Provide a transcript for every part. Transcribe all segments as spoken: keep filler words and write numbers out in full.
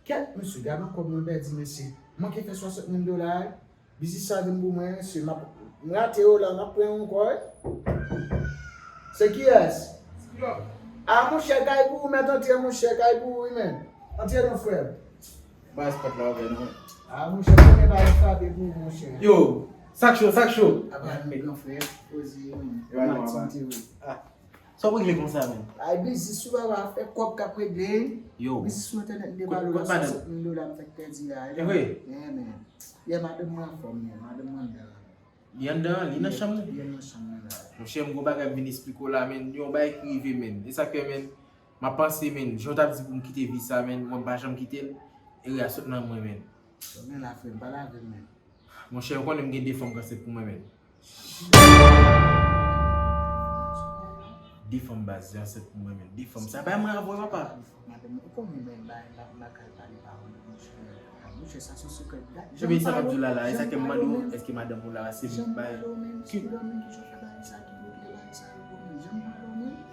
Kèt, mesye, gade nan kòb mwen pèdi, mesye. M manke fè swasant mil dola, wi. Biznis sa vin pou mwen, mesye. M ap, m rate yo la, m ap pran yon ankò, wi. Se kiyès? A, monchè, kay pou ou, mèt antre, monchè, kay pou ou, wi, men. Antre non, frè. Baz, pòt la ouvè non. A, monchè, konnen bagay frape pou ou, monchè. Yo, sa k cho, sa k cho? Apa, gran frè, poze, wi. Yo, al non, apa. Matinite, wi. A, sa w regle konsa, men? Ay, biznis sou papa, fè kòb k ap regle. Yo. Biznis sou entènèt, m te ba l la, swasant mil dola, m fèk pèdi a. E vre? Yè, men. Yè, madanm mwen anfòm, yè, madanm mwen anndan. Li anndan, li nan chanm nan? Li nan chanm nan la. Monchè, m gon bagay m vin esplike w la, men. Yon bagay ki rive, men. E sa k fè, men, m ap panse, men, jan w t ap di pou m kite vi sa, men, mwen m pa janm kite l. Erè a sot nan mwen, men. Sa w gen la, frè m, pale avè m, men. Monchè, ou konnen m gen de fanm k ansent pou mwen, men. De fanm baz, ansent pou mwen, men. De fanm. Sa bay mwen avè w, papa. Madanm, ou konnen mwen bay, m ap lakay pale pawòl, monchè. A, monchè, sa se sekrè. Ebyen, sa m ap di w la, la, e sa ke m mande w, èske madanm ou la, se li ki bay? Ki...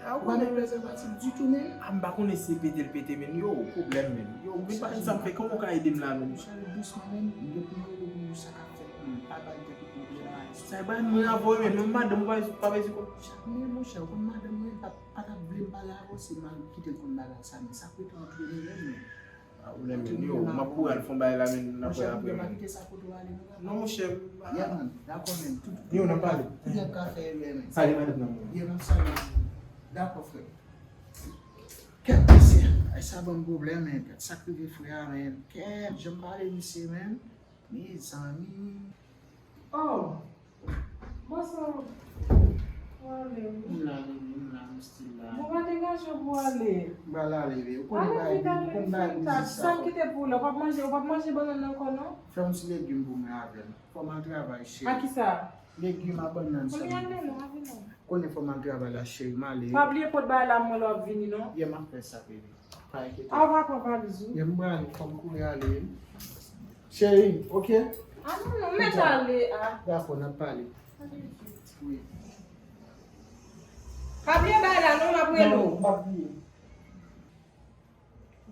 A, ou konnen prezèvatif ditou, men. A, m pa konnen si se pete l pete, men. Yo, pwoblèm, men. Yo, men pa konn sa m fè, kòman w ka ede m la, men? Monchè, dousman, men. M gen pou m rele pou m di sa k ap fèt, men. Pa bay tèt ou pwoblèm, men. Sa e bay mwen avè w, men. Menm madanm ou pa, pa bezwen konn. Men, monchè, ou konn madanm mwen, pa, pa t ap vle m pale avè w, se m al kite l konn bagay sa, men. Sa k rete ant nou, men. A, ou lè men, yo, m ap kouri al fè yon bagay la, men, n ap wè apre, men. Non, monchè, m... Yeah, man. Dakò, men. Tout, yo, n ap pale. Tout nèg ka fè erè, men. Salye madanm nan, men. Yeah, m ap salye. Dakò, frè. Kèt, mesye. Ay, sa ban m pwoblèm, men. Kèt, sa k rive frè a, men. Kèt, jan m pale misye, men. Mezanmi. Oh! Bonswa. Ou ale, wi. M la, baby, m la, m still la. Bon, pa degaje w pou w ale. M pral ale, baby. Ou konnen bagay, ou konnen bagay biznis sa. Sa m kite pou ou la, ou p ap manje, ou p ap manje bannann nan ankò, non? Fè yon ti legim pou mwen avè l. Fò m al travay, cheri. A kisa? Legim a bannann sa. Kounye a ale non, ale non. Konnen fò m al travay la, cheri, m ale. Pa bliye pot bagay la, mwen lè w ap vini, non. Yeah, m ap fè sa, baby. Pa enkyete w. A, w pa pran valiz ou? Yeah, m pral, fò m kouri ale. Cheri, oke? A non, non, mèt ale, a. Dakò, n ap pale. Wi. Pa bliye bagay la, non, m ap rele w. Non, m p ap bliye.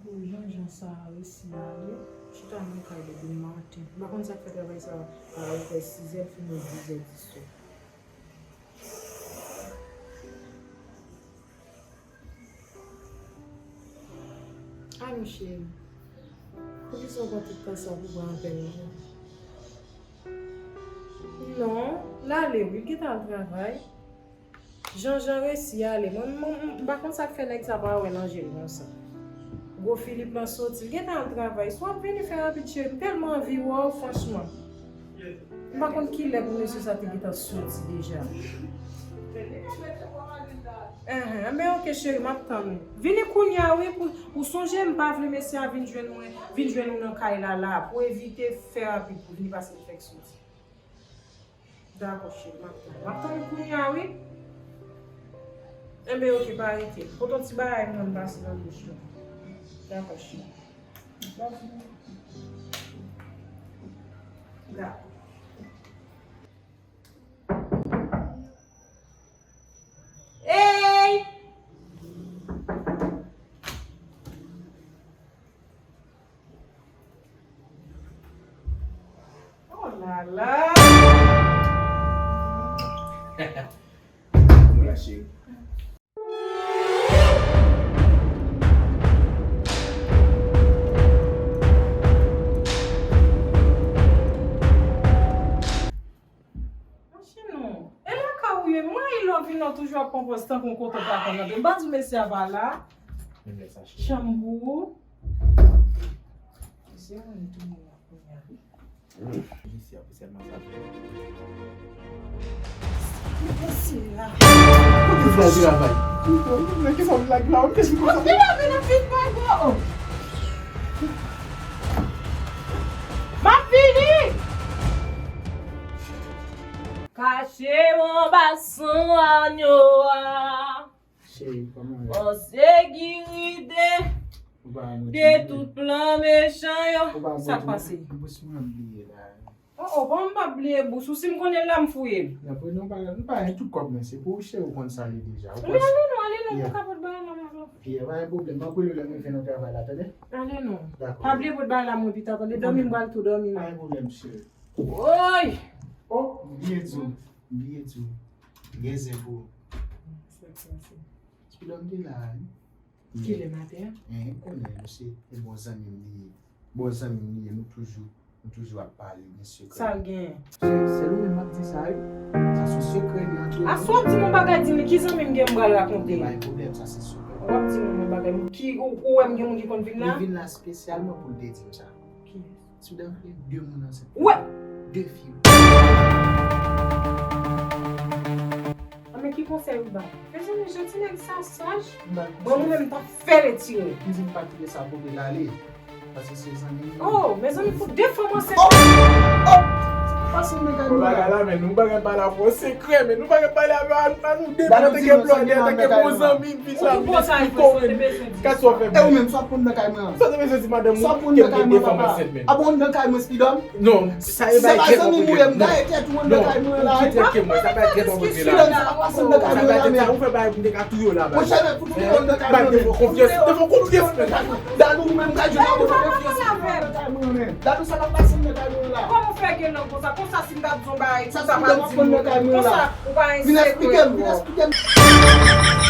Bon, jan jan sa a resi ale, chita nan kay depi maten. M pa konn sa k fè travay sa a, a, fè sizè, fini dizè, disè. Alo, cheri. Poukisa w pran tout tan sa pou pran apèl mwen? Non, l ale wi, l gentan al travay. Jan jan resi ale. Mwen, mwen, m pa konn sa k fè nèg sa pa wè nan je l konsa. Gwo Filip lan soti, l gentan al travay. Si w ap vini fè rapid, cheri, m tèlman anvi wè w, franchman. M pa konn kilè pou mesye sa te gentan soti deja. Enhen, enben, oke, cheri, m ap tann ou. Vini kounye a, wi, pou, ou sonje, m pa vle mesye a vin jwenn mwen, vin jwenn ou nan kay la, la, pou evite fè rapid, pou vini pase l fèk soti. Dakò, cheri, m ap tann. M ap tann ou kounye a, wi. Enben, oke, pa rete. Pote yon ti bagay mwen m pase nan douch lan. Dakò, cheri. Dakò. Ey! Oh la la! Mwen la, cheri. Mache non. E lakay ou ye? Mwen, Ilo vin nan toujou ap pran pòz tankou yon kote w pa konn antre. M pa di w mesye a pa la. Janm pou ou. Mesye a tounen la kounye a. Mesye a pou sèlman sa. Mesye a. Kote w al travay? Men ki sa w lage la? Ou te di konsa. Ou te lave nan vin pa gwo. M ap vini! Kache m anba san anyo a. Cheri, kòman w ye? An sekirite de tout plan mechan yo. Sa k pase? Bous mwen bliye la. Oh, oh, bon, m p ap bliye bous ou. Si m konnen l la, m fouye l. Non, pou nou pa, nou pa gen tout kòb mwen, se pou ou, cheri, ou konn sa li deja. Ou konn... Ale non, ale non, nou ka pot bagay la, m ap... Yeah, pa gen pwoblèm. M ap rele w lè m rive nan travay la, tande? Tande non. Pa bliye pot bagay la mwen pita, tande. Dòmi, m pral tou dòmi. Pa gen pwoblèm, cheri. Woy! Oh, m bliye di w. M bliye di w. M gen zen pou ou. Ti dòmi te la, wi. Kilè maten an? Hein, ou konnen, misye, e bon zanmi m li ye. Bon zanmi m li ye, nou toujou, nou toujou ap pale, gen sekrè. Sa l genyen? Se, se nou menm m ap di sa, wi. Sa se sekrè li antre nou. Aswè w ap di m yon bagay, di m ki zanmi m gen m pral rakonte. Pa gen pwoblèm, sa se sekrè. W ap di m yon bagay, ki, ou, ou wè m gen moun ki konn vin la? Li vin la espesyalman pou l te di m sa. Kiyès? Ti dòmi, de moun ansent. Wè! De fi. A, men ki konsèy ou ba m? Mezanmi, jan ti nèg sa saj. Bon, mwen menm, m t ap fè l etire. M di m pa kite sa pote l ale. Paske se zanmi m. Oh, mezanmi, pou de fanm ansent. Oh! Oh! Sa pase m nan kay mwen la. Bagay la, men nou bagay pa la pou sekrè, men nou bagay pale avè a, a nou de. Gade nou te gen plan, te gen bon zanmi, m vin la, m vin esplike w, men. Kè sa w fè. E ou menm, sa w ap konn nan kay mwen an? Sa w te bezwen di madanm ou ke m gen de fanm ansent, men. A bon, nan kay mwen, Spidòm? Non, sa e bagay trè pa pote. Se pa zanmi m ou ye, m gaye tèt ou anndan kay mwen la. Non, ou ki trè ke mwen, sa bagay trè pa pote la. Sa pa pase anndan kay mwen la, men. Sa ou fè bagay pou m te ka touye w la, bagay. Monchè, men pou touye w anndan kay mwen, men. Bagay, te fè konfyans, te fè konfyans, men. Dadou, ou menm, gade, ou fè konfyans anndan kay mwen, men. Dadou, sa pa pase anndan kay mwen la. Kòman w fè gen lang konsa? Konsa, si m ta di w bagay, sa pa di m. Konsa, ou pa ensekre. Vin esplike m, vin esplike m.